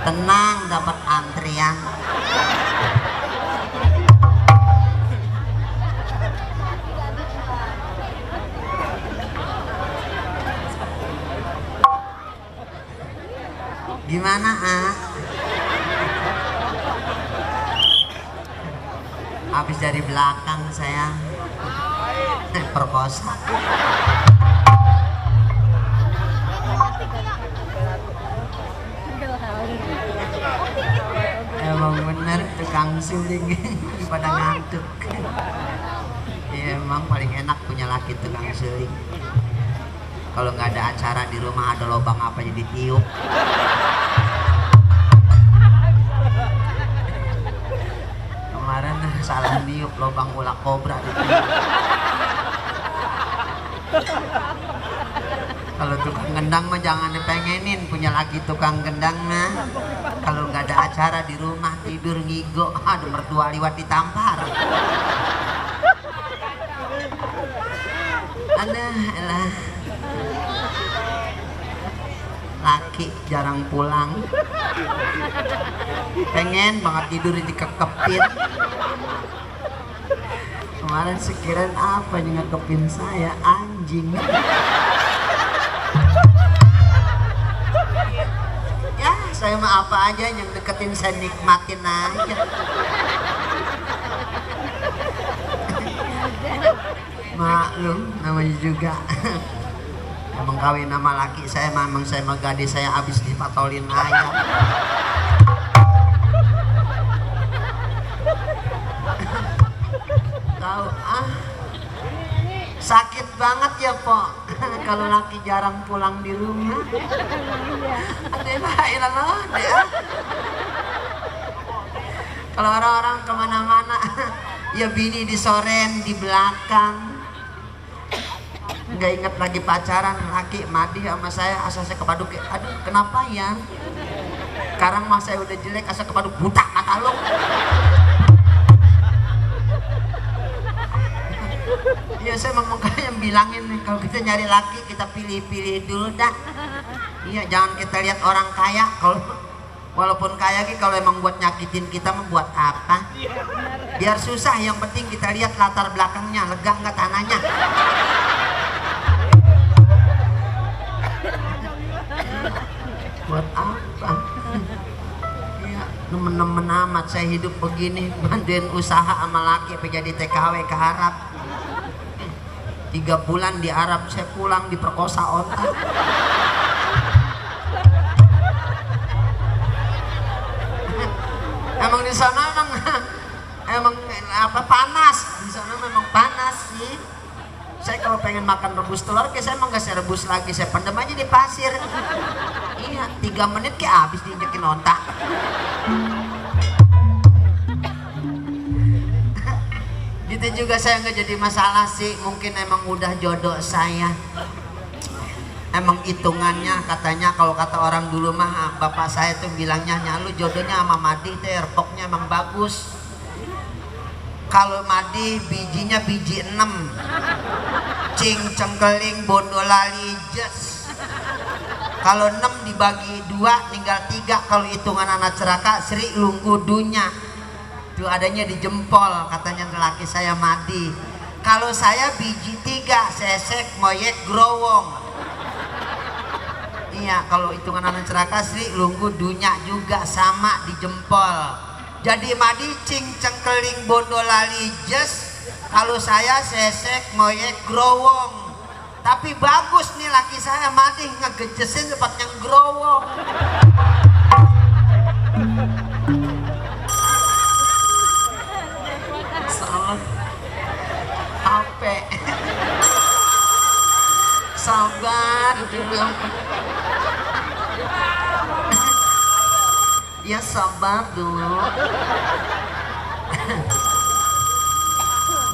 Tenang, dapat antrian. Gimana habis dari belakang saya perkosa. Emang bener tukang suling pada ngantuk. Ya, emang paling enak punya laki tukang suling. Kalau nggak ada acara di rumah, ada lubang apa jadi tiup. Kemarin salah niup lubang ular kobra ditiup. Kalau tukang gendang mah jangan dipengenin punya laki tukang gendang mah. Kalau nggak ada acara di rumah tidur ngigo, ada mertua liwat ditampar. Ada lah. Laki jarang pulang, pengen banget tidur dikekepin. Kemarin sekirain apa yang ngekepin saya, anjing. Ya saya mah apa aja yang deketin saya nikmatin aja. Maklum namanya juga. Emang kawin nama laki saya, memang saya sama gadis saya habis dipatolin ayam. Tahu sakit banget ya Pok. Kalau laki jarang pulang di rumah. Ada ilah deh. Kalau orang-orang kemana-mana, ya bini disoren di belakang. Nggak inget lagi pacaran, laki madi sama saya, asal saya kepaduk, aduh kenapa ya? Sekarang mah saya udah jelek, asal kepaduk buta mata lu. Iya saya memang yang bilangin nih, kalau kita nyari laki kita pilih-pilih dulu dah. Iya jangan kita lihat orang kaya, kalau walaupun kaya gitu kalau emang buat nyakitin kita mau buat apa? Biar susah, yang penting kita lihat latar belakangnya, lega nggak tanahnya. Buat apa? Ya, nemen-nemen amat saya hidup begini, bantuin usaha sama laki apa jadi TKW ke Arab. 3 bulan di Arab, saya pulang diperkosa onta. Emang di sana emang apa panas, di sana memang panas sih. Saya kalau pengen makan rebus telur, saya emang gak saya rebus lagi, saya pendem aja di pasir. Iya, 3 menit kayak habis diinjekin ontak. Gitu juga saya nggak jadi masalah sih, mungkin emang udah jodoh saya. Emang hitungannya katanya, kalau kata orang dulu mah, bapak saya tuh bilangnya, lu jodohnya sama Madi teh, repoknya emang bagus. Kalau Madi bijinya biji 6, cing cengkeling bondolali jes. Kalau 6 dibagi 2 tinggal 3, kalau hitungan anak ceraka Sri lunggudunya itu adanya di jempol, katanya laki saya Madi. Kalau saya biji 3, sesek moyek growong. Iya, kalau hitungan anak ceraka Sri lunggudunya juga sama di jempol. Jadi Madi cing cengkeling bondolali jes, kalau saya sesek moyek growong. Tapi bagus nih laki saya Madi ngegejesin tempat yang growong. Salah HP. Sabar dulu. Ya sabar dulu.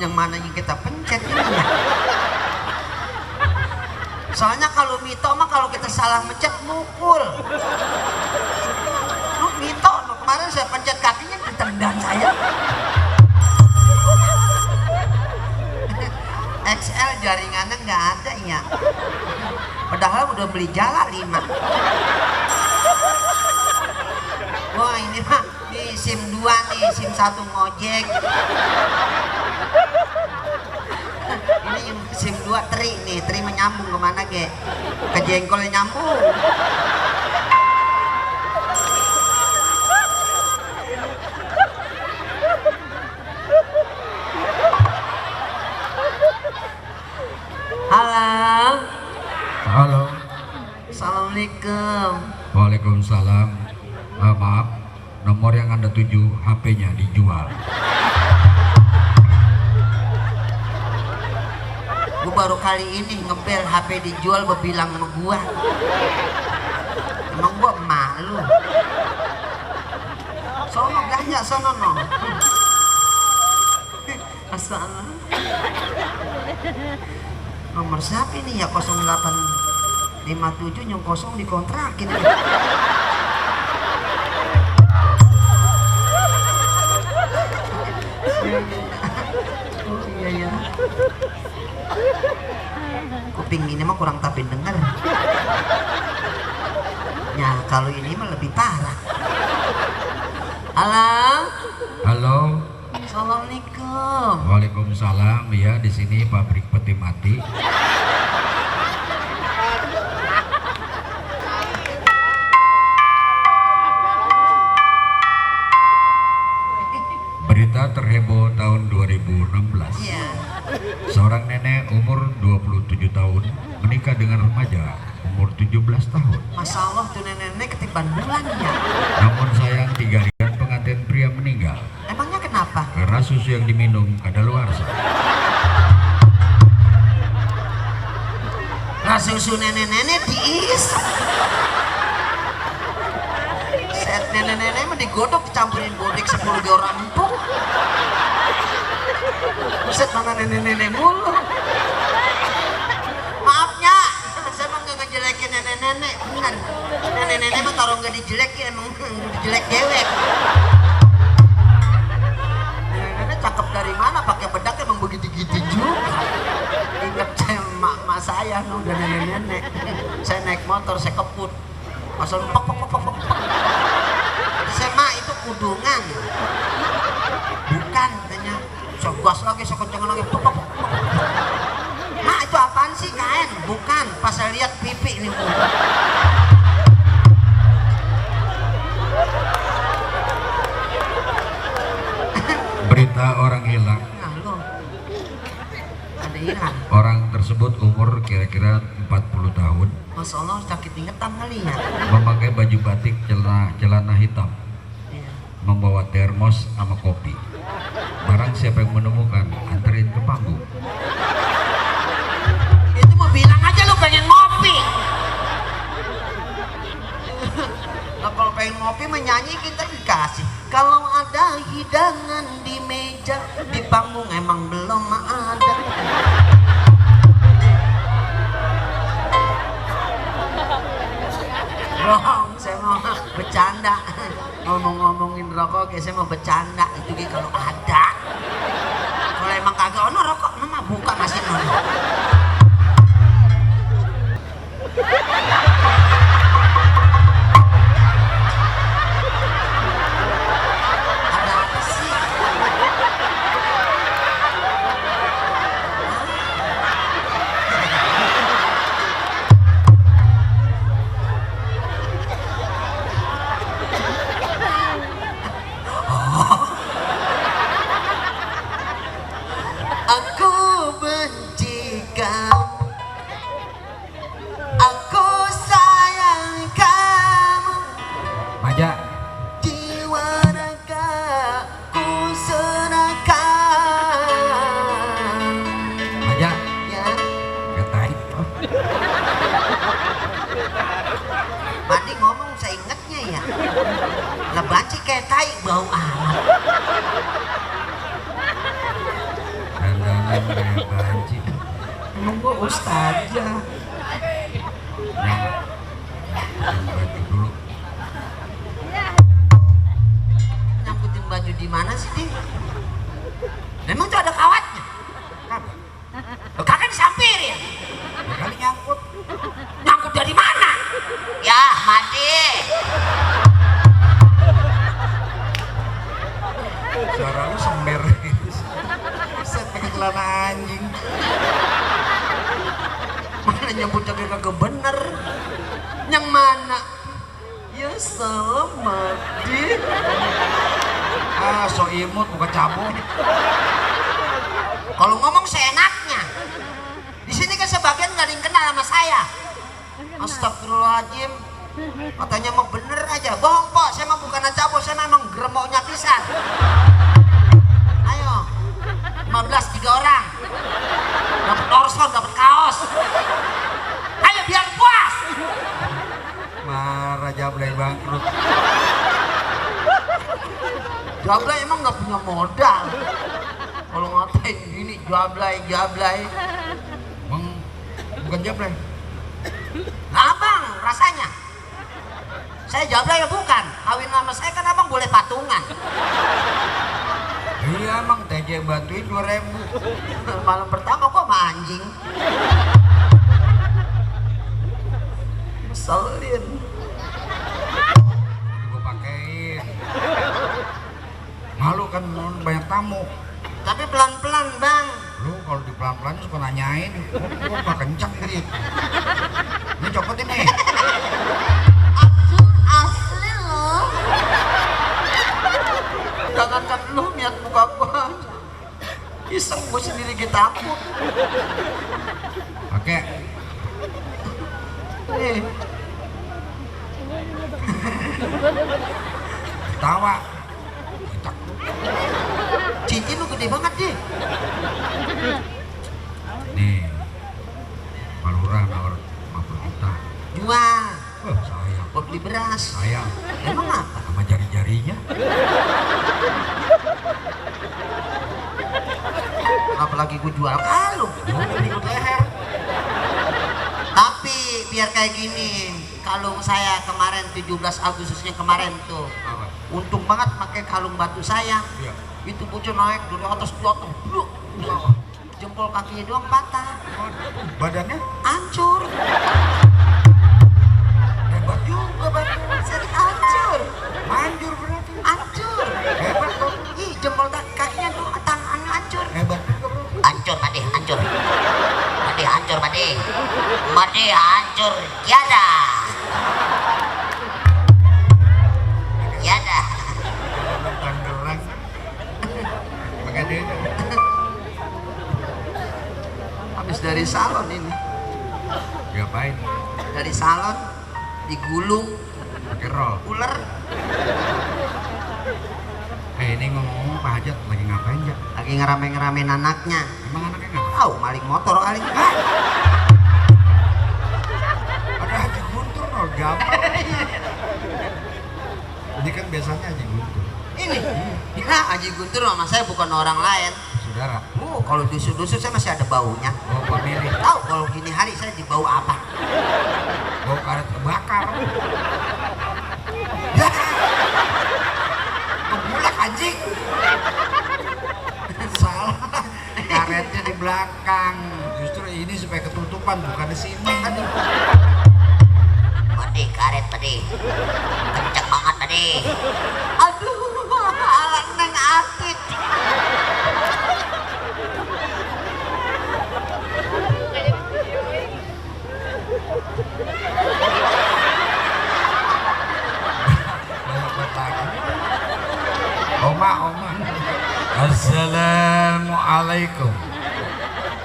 Yang mana yang kita pencet ini ya? Soalnya kalau Mito mah kalau kita salah mencet mukul. Lu Mito kemarin saya pencet kakinya ditendang saya. XL jaringannya nggak ada ya. Padahal udah beli jala 5. ini mah nih SIM 2 nih, SIM 1 ngojek. Ini yang SIM 2 tri nih, tri menyambung kemana ge? Ke jengkolnya nyambung. Halo. Halo. Assalamualaikum. Waalaikumsalam. Maaf, nomor yang Anda tuju HP-nya dijual. Gue baru kali ini ngebel HP dijual berbilang sama gua. Emang gua malu. Sono belanja sono no. Asal. Nomor siapa ini ya 0857 yang kosong dikontrakin. Oh iya ya. Kuping ini mah kurang tapi denger. Ya kalau ini mah lebih parah. Halo. Halo. Assalamualaikum. Waalaikumsalam. Ya, di sini pabrik peti mati. Berita terheboh tahun 2016. Iya. Seorang nenek umur 27 tahun menikah dengan remaja umur 17 tahun. Masya Allah tuh nenek-nenek ketiban bulannya. Namun sayang 3 hari dan pengantin pria meninggal Emangnya kenapa? karena susu yang diminum kadaluarsa. Nah susu nenek-nenek diis. Set nenek-nenek mah digodok dicampurin bodek 10 orang empuk. Buset mana nenek-nenek mulu. Maafnya, saya emang gak ngejelekin nenek-nenek. Bener, nenek-nenek mah taruh gak dijelekin, emang dijelek dewek. Nenek-nenek cakep dari mana, pakai bedak emang begitu-gitu juga. Ingat saya mak saya udah nenek-nenek. Saya naik motor, saya keput. Masuk pok. Saya mak itu kudungan. Bukan katanya. Saya gas lagi, saya kenceng lagi. Pok. Mak itu apaan sih kain? Bukan. Pas saya lihat pipi ini. Berita orang hilang. Nah lo. Ada hilang. Orang tersebut umur kira-kira 40 tahun, Masya Allah sakit ingetan kali ya. memakai baju batik, celana hitam, Iya. membawa termos sama kopi. Barang siapa yang menemukan, anterin ke panggung. Itu mau bilang aja lu pengen ngopi. Nah, kalau pengen ngopi menyanyi kita dikasih. Kalau ada hidangan di meja, di panggung emang belum ada. Bohong, saya mau bercanda. Ngomong-ngomongin rokok, saya mau bercanda. Itu kalau ada. Kalau emang kagak ono rokok, mah buka masih ono. Ada apa sih? Aku benci kamu, aku sayang kamu, Maja, jiwa ragaku serahkan. Maja, Ya, kata itu. Mandi ngomong saya ingetnya ya. Lah banci kayak tai bau amat. Dandanan kayak banci. Emang gua ustazah. Yang baju dulu. Nyangkutin baju di mana sih, Ding? Memang tuh ada kawatnya? Lo kakak disampirin. Ya kali nyangkut. Nyangkut dari mana? Ya, mati. celana anjing. Mana nyebutnya kagak bener. Yang mana? Ya selamat di. Ah, so imut bukan cabut. Kalau ngomong seenaknya. Di sini kan sebagian nggak ada yang kenal sama saya. Astagfirullahaladzim. Katanya mau bener aja. Bohong kok, saya mah bukan cabut, saya memang gremoknya pisan. Ayo, 15 3 orang. Dapat orson, dapat kaos. Ayo biar puas. Marah Jablay bangkrut. Jablay emang nggak punya modal. Kalau ngatain gini, jablay. Bang, bukan Jablay. Nah abang, rasanya. Saya jablay ya bukan. Kawin sama saya kan abang boleh patungan. Iya emang TJ bantuin 2000. Malam pertama kok sama anjing. Ngeselin. Gue pakein. Malu kan banyak tamu. Tapi pelan-pelan bang. Lu kalau di pelan-pelan suka nanyain, kok gak kencang gitu. Ini copot ini. Asli loh. Jangankan lu niat muka gua. Iseng gua sendiri gitu takut. Oke. Nih. Tawa. Cincin lu gede banget deh. Nih. Pak Lurah nawar 50 juta. Jual. Oh, sayang. Gua beli beras. Sayang. Emang apa? Sama jari-jarinya. Apalagi gue jual kalung, ikut leher. Tapi biar kayak gini, kalung saya kemarin 17 Agustusnya kemarin tuh, Apa? untung banget pakai kalung batu saya. Iya. Itu bocor naik dari atas jatuh, bluk, jempol kakinya doang patah, Badannya hancur. hebat juga batu. Set hancur, Manjur berarti. hancur. Hebat dong. Ih, jempol kakinya tuh tangannya hancur. Hebat juga bro. Hancur Made, hancur. Made hancur, Made. Made hancur. Tiada. Tiada. Tangerang. Makanya Habis dari salon ini. diapain? Dari salon digulung Pakai roll. ular. Ini ngomong-ngomong Pak Hajat lagi ngapain ya? Lagi ngerame-ngeramein anaknya. Emang anaknya ngapain? Tahu maling motor kali. Ada Haji Guntur no, gampang. Ini kan biasanya Haji Guntur. Ini. Ya, Haji Guntur sama saya bukan orang lain. Saudara. Kalau dusuk-dusuk saya masih ada baunya. Oh, pemilih. Tahu kalau gini hari saya dibau apa? Bau karet kebakar. Kebulak anjing. Salah. Karetnya di belakang. Justru ini supaya ketutupan, bukan di sini. Aduh. Made karet Made. Kenceng banget Made. Aduh, alat neng atit. Oma. Assalamualaikum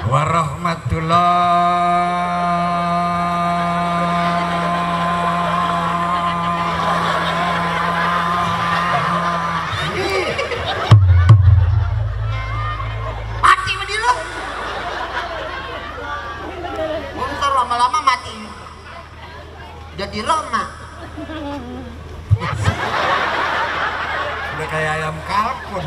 warahmatullahi. Mati sama dia lo. Ntar lama-lama mati. Jadi Roma. Udah kayak ayam kalkun.